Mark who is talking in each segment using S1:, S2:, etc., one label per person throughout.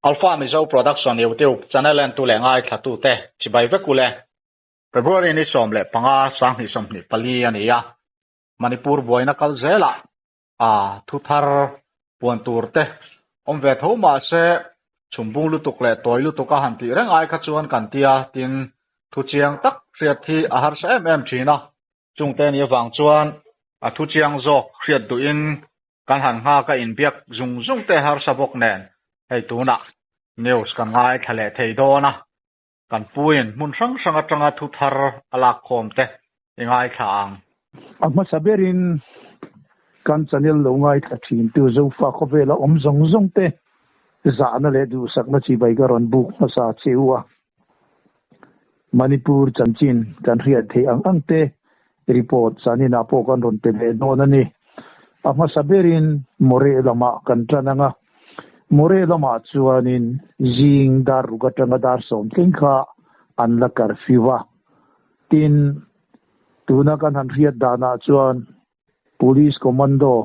S1: Alpha Mizo Production YouTube channel entu leh ngaithlatute chibai vek ule. February ni 15 2024 a ni a, Manipur buaina kal zelah a thu thar puan tur te awm ve tho mahse chhumbung lutuk leh tawi lutuk a han tih reng ai kha chuan kan tia tin thu chiang tak hriat hi a harsa em em thin a. Chungte ni avang chuan a thu chiang zawk hriat duhin kan han nghak a inbiak zung zung te harsa bawk nen hei tunah news kan ngaithla leh thei dawn a. Kan puin hmun hrang hrang atanga thu thar a lak khawm te i ngaithla ang.
S2: A hmasa berin kan channel lo ngaithla thin tu Zofa khawvela awm zawng zawng te zahna leh duhsakna chibai ka rawn buk hmasa che u a. Manipur chanchin kan hriat theih ang ang te report zaninah pawh kan rawn pe leh dawn a ni. A hmasa berin Moreh lamah kan tan ang a. Moreh lamah chuanin zing dar ruk atanga dar sawm thleng kha an la curfew a. Tin, tuna kan han hriat danah chuan Police Commando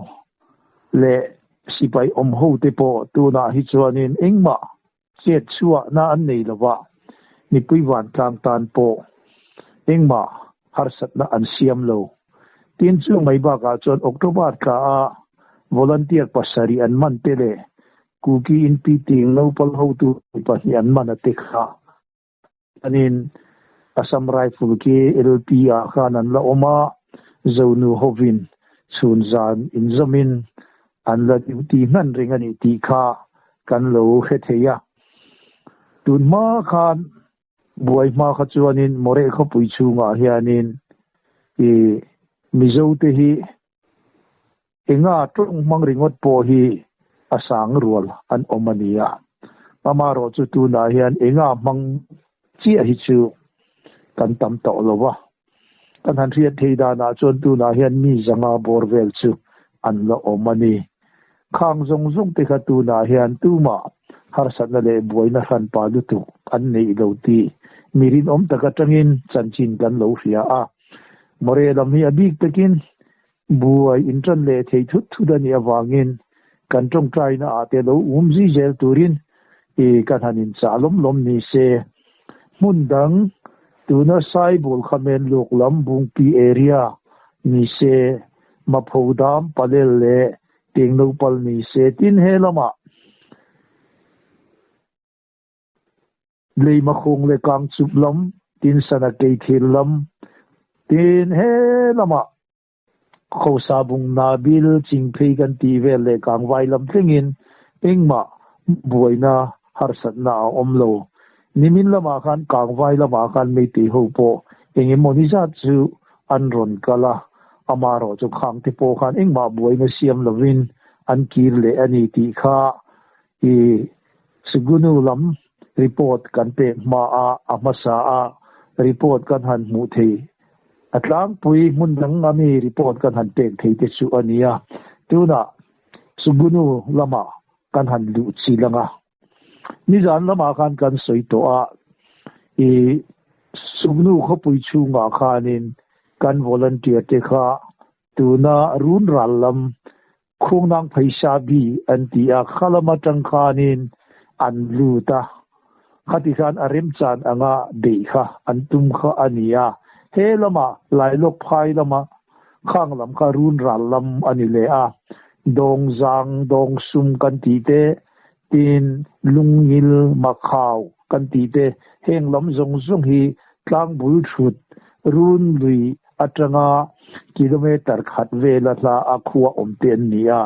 S2: leh sipai awm hote pawh tunah hi chuanin engmah Chet chhuahna an nei lo va, mipui vantlang tan pawh engmah harsatna an siam lo. Tin, chu mai bakah chuan October thla a volunteer pasarih an man te leh Kuki Inpi ting naupang hotu pahnih an man a te kha anin Assam Rifle khi LP ah khan an la awm a, Zonu hovin chhun zan inzawmin an la duty hman reng a ni tih kha kan lo hre thei a. Tun hma khan buai hma kha chuanin Moreh khawpui chhungah hianin i Mizo te hi enga tawng hmang ringawt pawh hi a sang rual an awm a ni a. Amaherawhchu tunah hian enga hmang chiah hi chu kan tam tawh lo va. Kan han hriat thei danah chuan tunah hian mi zanga bawr vel chu an la awm a ni. Khang zawng zawng te kha tunah hian tumah harsatna leh buaina hranpa lutuk an neih lo tih mi rinawm tak atangin chanchin kan lo hria a. Moreh lam hi a bik takin buai intan leh thei thut thut a nih avangin kan tawngtaina ah te lo um zui zel turin i kan han inchah lawm lawm ni se. Hmun dang tuna Saibul khamen luk lam Bungpi area ni se, Mapho dam Palel leh Tengnopal ni se tin he lamah Leima khung leh kang chup lam, tin sana kei thil lam, tin he lamah Khosa bung Nabil chingphei kan tih vel leh kang vai lam thlengin engmah buaina harsatna a awm lo. Nimin lamah khan kang vai lamah khan Meitei ho pawh eng emaw ni zat chu an rawn kal a, amaherawh chu khang te pawh khan engmah buaina siam lovin an kir leh a ni tih kha i Sugunu lam report kan pek hma a, a hmasa a report kan han hmuh thei. A tlangpui hmun dang ami report kan han pek thei te chu a nia. Tunah Sugunu lamah kan han luh chil ang a. Nizan lamah khan kan sawi tawh a, i Sugunu khawpui chhungah khanin kan volunteer te kha tuna run ral lam Khungnang phaisa bi an ti a, khalam atang khanin an lut a, khati khan a remchan anga beih kha an tum kha a ni a, he lama Lailawk phai lama khang lam kha run ral lam a ni leh a, Dawngzang, Dawngsum kan tih te, tin Lungngil, Makhau kan tih te, heng lam zawng zawng hi tlangbul thut run lui atanga kilometre khat vela hla a khua awm te an ni a,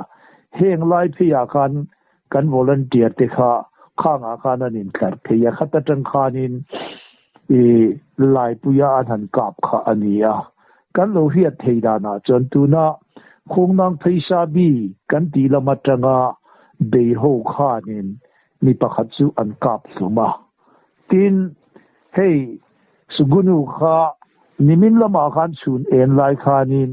S2: heng lai pheiah khan kan volunteer te kha khangah khan an intlar phei a, khat atang khanin i Laipuia an han kap kha a ni a, kan lo hriat thei danah chuan tuna Khawngnang Pheisa bi kan tih lam atanga bei ho khanin mi pakhat chu an kap hlum a, tin hei Sugunu kha nimin lamah khan chhun en lai khanin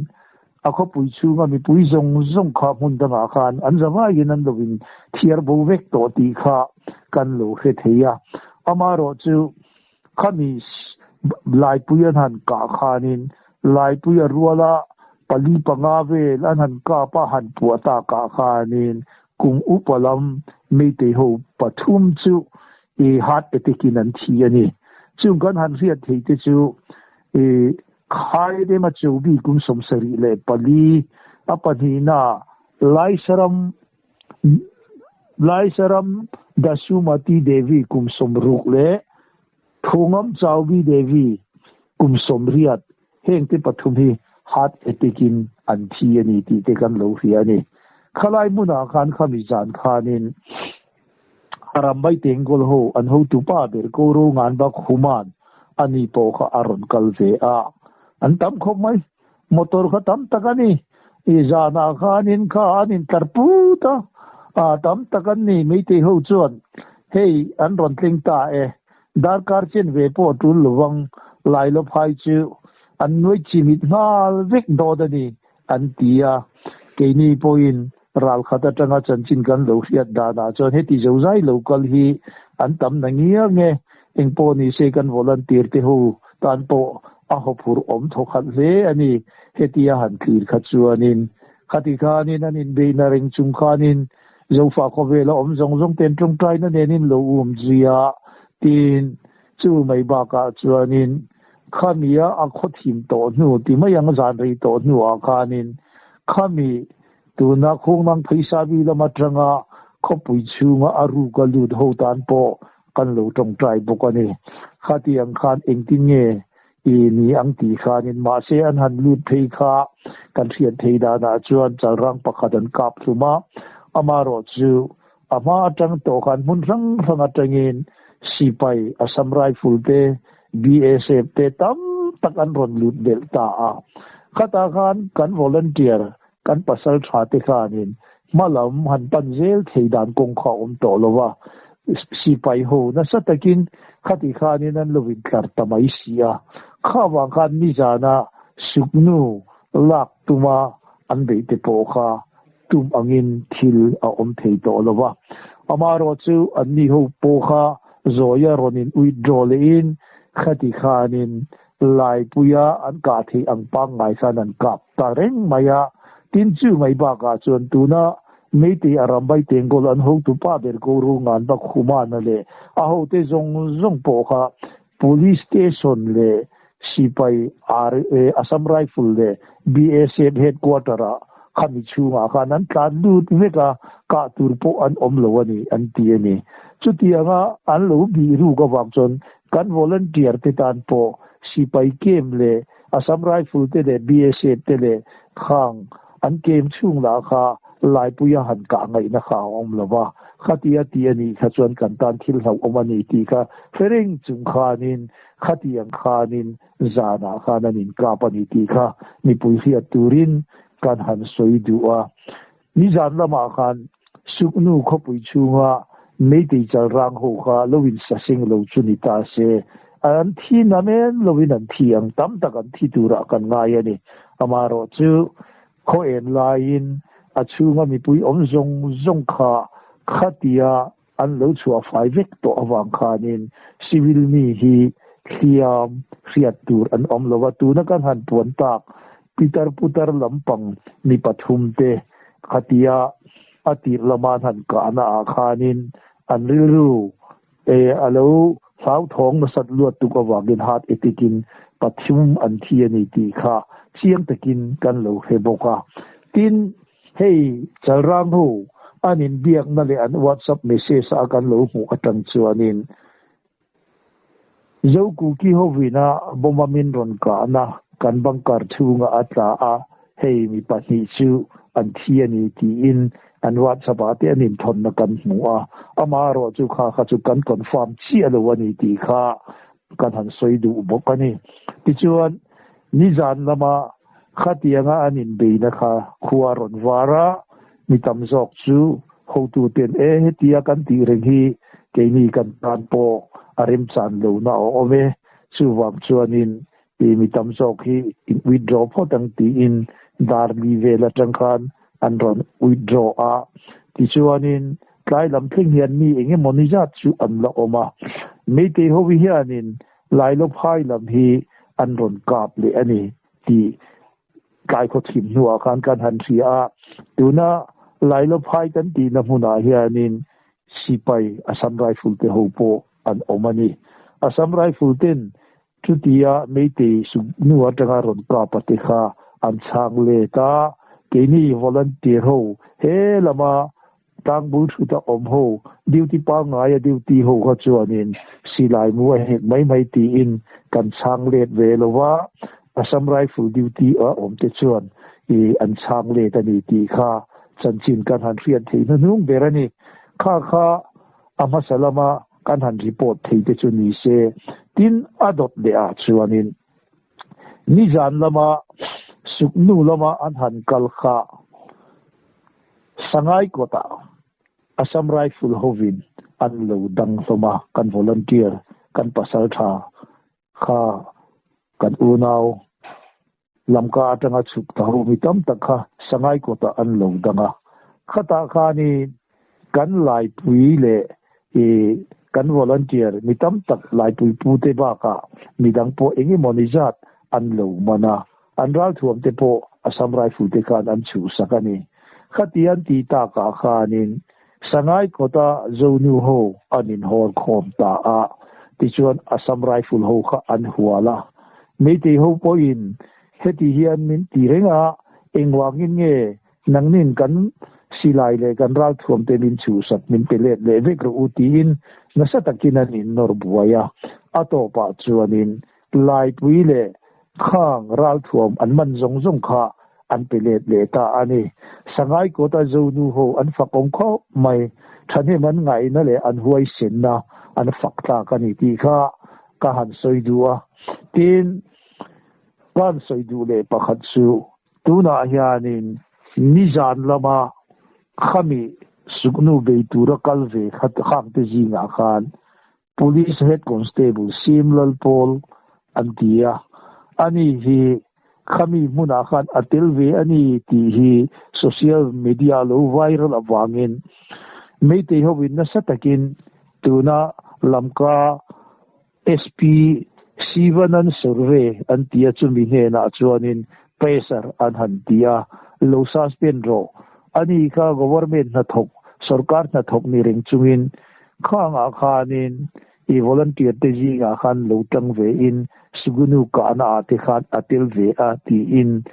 S2: a khawpui chhunga mipui zawng zawng kha hmun dangah khan an zavaiin an lo in thiar bo vek tawh tih kha kan lo hre thei a. Amaherawh chu khami Laipui an han kah khanin Laipui a ruala pali panga vel an han kap a han puah takah khanin. kum upa lam Meitei ho pathum chu i heart attack in an thi a ni. Chung kan han hriat theih te chu i Khaidem a Chobi kum 74, a pahnihna Laisaram Laisaram Dasumati Devi kum 60 leh Thungam Chaubi Devi kum 80 heng te pathum hi heart attack in an thi a ni tih te kan lo hria a ni. Khalai hmunah khan khami zan khanin Arambai Tengkawl ho an hotupa ber ko ro ngan bak Human a ni pawh kha a rawn kal ve a, an tam khawp mai. Motor kha tam tak a ni. I zanah khanin kha an intlar put a, a tam tak an ni Meitei ho chuan hei an rawn thleng ta e, darkar chen ve pawh a tul lovang Lailophai chu an nuai chimit nghal vek dawt a ni an ti a, keini pawhin ralkhat atanga chanchin kan lo hriat danah chuan heti zozai lo kal hi an tam na ngial nge, engpawh ni se kan volunteer te ho tan pawh a hawphurh awm thawkhat hle a ni, hetia han thlir kha chuanin khati khanin an inbeihna reng chung khanin Zofa khawvela awm zawng zawng ten tawngtaina nenin lo um zui a, tin chu mai bakah chuanin Khamia a khaw thim tawh hnu ti mai ang zan rei tawh hnuah khanin khami tuna Khuangnang Pheisa bi lam atanga khawpui chhunga a ruka lut ho tan pawh kan lo tawngtai bawk a ni. Khatiang khan engtin nge i ni ang tih khanin mahse an han lut phei kha kan hriat thei danah chuan chalrang pakhat an kap hlum a, amaherawhchu a hma atang tawh khan hmun hrang hrang atangin sipai Assam Rifle te BSF te tam tak an rawn lut belh ta a. Khatah khan kan volunteer kan pasal tha te khanin hma lam han pan zel thei dan kawng kha a awm tawh lo va, sipai ho nasa takin khati khanin an lo intlar ta mai si a. Kha vang khan nizana suknu lak tuma an beih te pawh kha tum angin thil a awm thei tawh lo va. Amaherawh chu anni ho pawh kha zawia rawn in withdraw lehin khati khanin Laipuia an kah theih ang pangngai khan an kap ta reng mai a. Tin chu mai bakah chuan tuna Meitei Arambai Tengkawl an hotupa ber ko Rungan bak Humana leh a hote zawng zawng pawh kha Police Station leh Sipai Assam Rifle leh BSF Headquarter-ah khami chhungah khan an tlan lut vek a, kah tur pawh an awm lo a ni, an ti a ni. Chutianga an lo bih ruk avang chuan kan volunteer te tan pawh sipai camp leh Assam Rifle te leh BSF te leh khang an camp chhung lah kha Laipuia han kah ngaihna kha a awm lo va, khatia ti a nih kha chuan kan tan thil hlauhawm a ni tih kha hre reng chung khanin khatiang khanin zanah khan an inkap a ni tih kha mipui hriat turin kan han sawi duh a. Nizan lamah khan Suknu khawpui chhunga Meitei chalrang ho kha lo insaseng lo chu ni ta se, an thi namen loin an thi ang tam tak an thi turah kan ngai a ni. Amaherawhchu Khaw en laiin a chhunga mipui awm zawng zawng kha khatia an lo chhuah fai vek tawh avang khanin civil mi hi hliam hriat tur an awm lo a, tuna kan han puan tak pitar putar lampang mi pathum te khatia a tir lama an han kahna ah khanin an rilru E a lo hlauthawng nasat luat tuk avangin heart attack in pathum an thi a ni tih kha chiang takin kan lo hre bawk a. Tin, hei Chalrang ho an inbiakna leh an WhatsApp message a kan lo hmuh atang chuanin Zokuki hovina bomb a min rawn kahna kan bunker chhunga a tla a, hei mi pahnih chu an thi a ni tiin an WhatsApp ah te an inthawnna kan hmu a, amaherawh chu kha kha chu kan confirm chiah lo a ni tih kha kan han sawi duh bawk a ni. Tichuan, nizan lama khatianga an inbeina kha khua a rawn var a, mi tam zawk chu hotuten e hetia kan tih reng hi keini kan tan pawh a remchan lohna a awm e, chuvang chuanin Ti mi tam zawk hi in withdraw phawt ang tiin dar li vel atang khan an rawn withdraw a. Tichuanin tlai lam thleng hian mi eng emaw ni zat chu an la awm a. Meitei ho hianin Lailophai lam hi an rawn kap leh a ni tih tlai khaw thim hnuah khan kan han hria a. Tuna. Lailophai kan tihna hmunah hianin sipai Assam Rifle te ho pawh an awm a ni. Assam Rifle ten chutia Meitei suknu atanga rawn kap a te kha an chhang let a, keini volunteer ho he lama Tlangbul thut a awm ho, duty pangngai a duty ho kha chuanin silai mu a hek mai mai tiin kan chhang let ve lo va, Assam Rifle duty a awm te chuan i an chhang let a ni tih kha chanchin kan han hriat theih hnuhnung ber a ni. Kha kha a hmasa lama kan han report thei te chu ni se, tin a dawt leh ah chuanin nizan lama suknu lama an han kal kha Sangai kawtah Assam Rifle hovin an lo dang hlawm a, kan volunteer, kan pasal tha kha kan unau Lamka atanga chhuk ta ho mi tam tak kha Sangai kawtah an lo dang a. Khatah khanin kan laipui leh i kan volunteer mi tam tak laipui pute bakah midang pawh engemaw ni zat an lo man a. An ralthuam te pawh Assam Rifle te khan an chhuhsak a ni. Khati an tih takah khanin Sangai kawta Zonu ho an inhawl khawm ta a, tichuan Assam Rifle ho kha an hual a. Meitei ho pawhin heti hian min ti reng a, engvangin nge nangnin kan silai leh kan ralthuam te min chhuhsak min pe let leh vek rawh u tiin nasa takin an innawr buai a. A tawpah chuanin Laipui leh khang ralthuam an man zawng zawng kha an pe let leh ta a ni. Sangai kawta Zonu ho an fakawm khawp mai, thahnem an ngaihna leh an huaisenna an fak tlak a ni tih kha ka han sawi duh a. Tin, ka han sawi duh leh pakhat chu tunah hianin nizan lama khami suknu bei tura kal ve kha khangte zingah khan Police Head Constable Simlal Paul an ti a, ani hi khami hmunah khan a tel ve a ni tih hi social media lo viral avangin Meitei hovin nasa takin tuna Lamka SP Sivanan Surve an ti a, chumi hnenah chuanin pressure an han ti a, lo suspend rawh, ani kha government hnathawk, sorkar hnathawk ni reng chungin Khangah khanin i volunteer te zingah khan lo tang ve in Sugunu kahna ah te khan a tel ve a tiin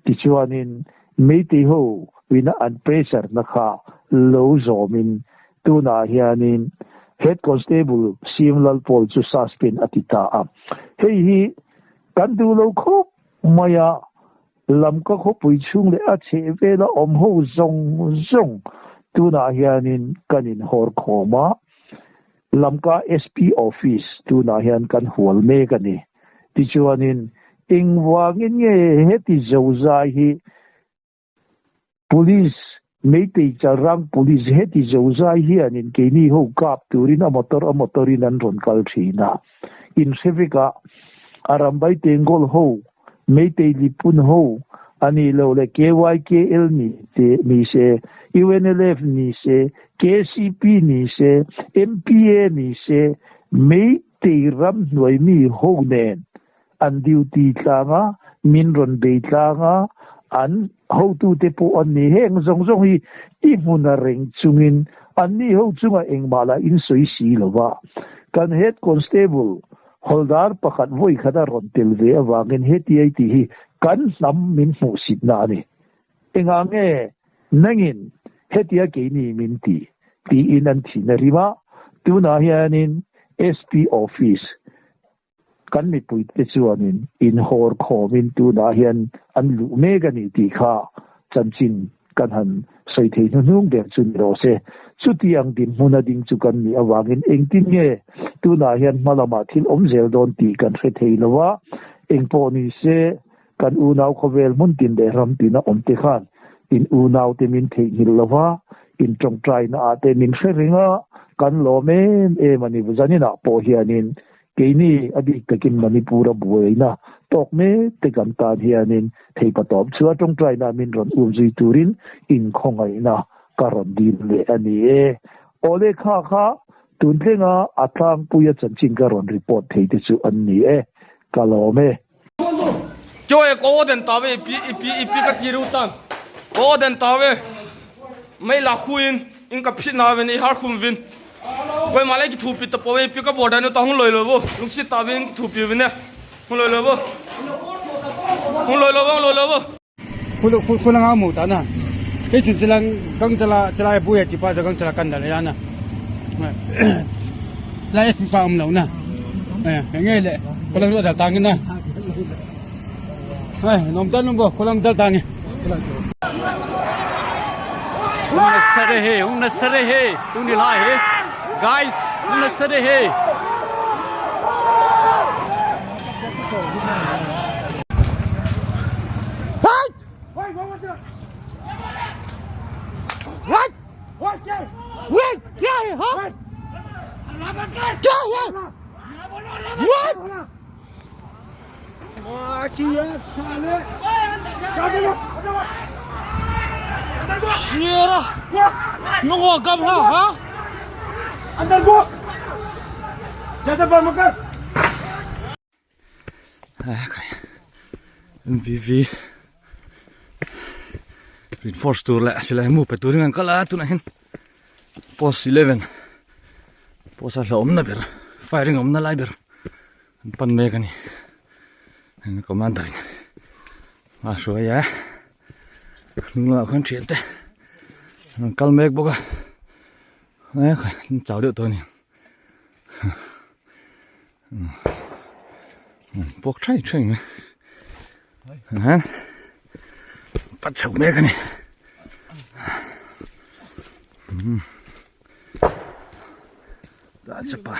S2: tichuanin Meitei ho ina an pressure na kha lo zawmin tunah hianin Head Constable Sim Lalpawl chu suspend a ti ta a. Hei hi kan duh lo khawp mai a, Lamka khawpui chhung leh a chheh vela awm ho zawng zawng tunah hianin kan inhawr khawm a, Lamka SP Office tunah hian kan hual mek a ni. Tichuanin engvangin nge heti zozai hi Police, Meitei Chalrang Police heti zozai hianin keini ho kap turin a motor a motor-in an rawn kal thin a. Inhre vek a, Arambai Tengol ho, Meitei Lipun ho, a nih loh leh KYKL ni te ni se, UNLF ni se, KCP ni se, MPA ni se, Meitei ramhnuai mi ho nen An duty tlang a, min rawn bei tlang a, an hotute pawh an ni. Heng zawng zawng hi i hmun a reng chungin anni ho chunga engmah lah in sawi si lo va. Kan Head Constable Hawldar pakhat vawi khat a rawn tel ve avangin hetiai tih hi kan hnam min hmuhsitna a ni. Engah nge nangin hetia keini min ti? tiin an thihna rim a, tunah hianin SP Office Kan mipuite chuanin inhawr khawmin tunah hian an luh mek a ni tih kha chanchin kan han sawi thei hnuhnung ber chu ni rawh se. Chutiang dinhmuna ding chu kan nih avangin engtin nge tunah hian hma lamah thil awm zel dawn tih kan hre thei lo a, engpawh ni se kan unau khawvel hmun tin leh ram tina awm te khan in unaute min theihnghilh lo va, in tawngtaina ah te min hre reng a, kan lawm em em a ni. Zaninah pawh hianin Keini a bik takin Manipur-a buaina tawk mek te kan tan hianin theipatawp chu a tawngtaina min rawn um zui turin inkhawngaihna ka rawn dil leh a ni e. Awle kha kha tun thlenga a tlangpuia chanchin ka rawn report thei te chu an ni e. Ka lawm e.
S3: Chaw e ko den ta ve ipi ipi ipi ka ti ru tan ko den ta ve. Mei la khu in in ka phit na vin i har khum vin koi ma lai ki thu pi ta po pi ka border nu ta hung loi lo bu lung si ta vin ki thu pi vin ne hung loi lo bu hung loi lo bu hung loi lo bu.
S4: Khu khu khu nga mu ta na ke chun chilang gang chala chala bu ya ti pa gang chala kan da ya na lai pa um lo na eh nge le ko lang ru da tang na ai nom tan nom bo ko lang dal tang
S5: Hung na sare he hung na sare he tu ni lai he guys hung na sare he
S6: MVV reinforce tur leh silai mu pe turin an kal a tunah hian post 11 post a hlauhawmna ber firing awmna lai ber an pan mek a ni heng commander in a hruai a hnung lamah khuan thian te an kal mek bawk a an chau deuh tawh a ni puak thai thai mai a pat chho mek a ni dah chapa.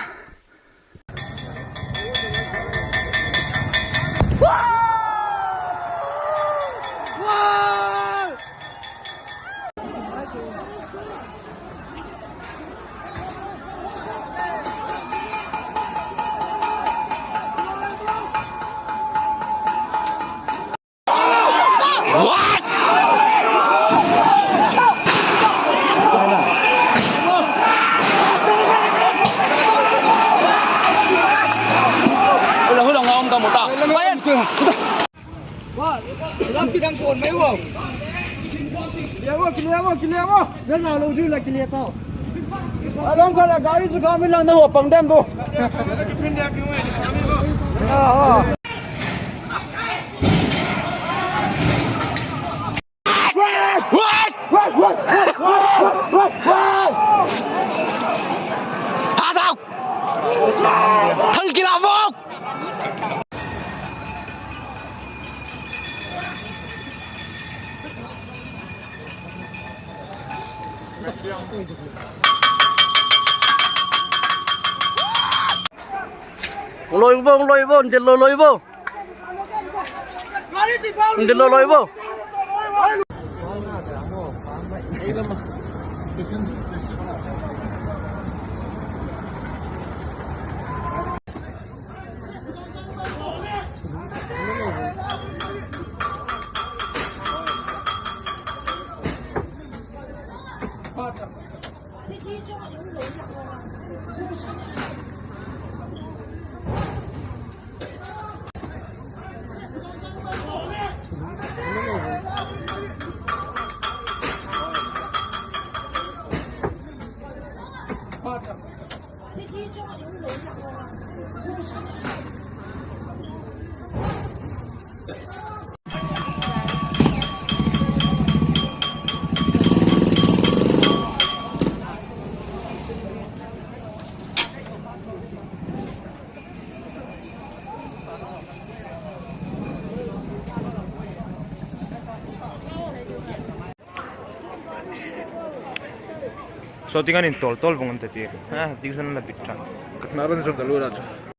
S7: Lôi vô, lôi vô, đi lôi lôi vô. Đi lôi lôi vô.
S8: Saw tingan in tawl tawl vawng an ti ti a tiksawn an la bit tha.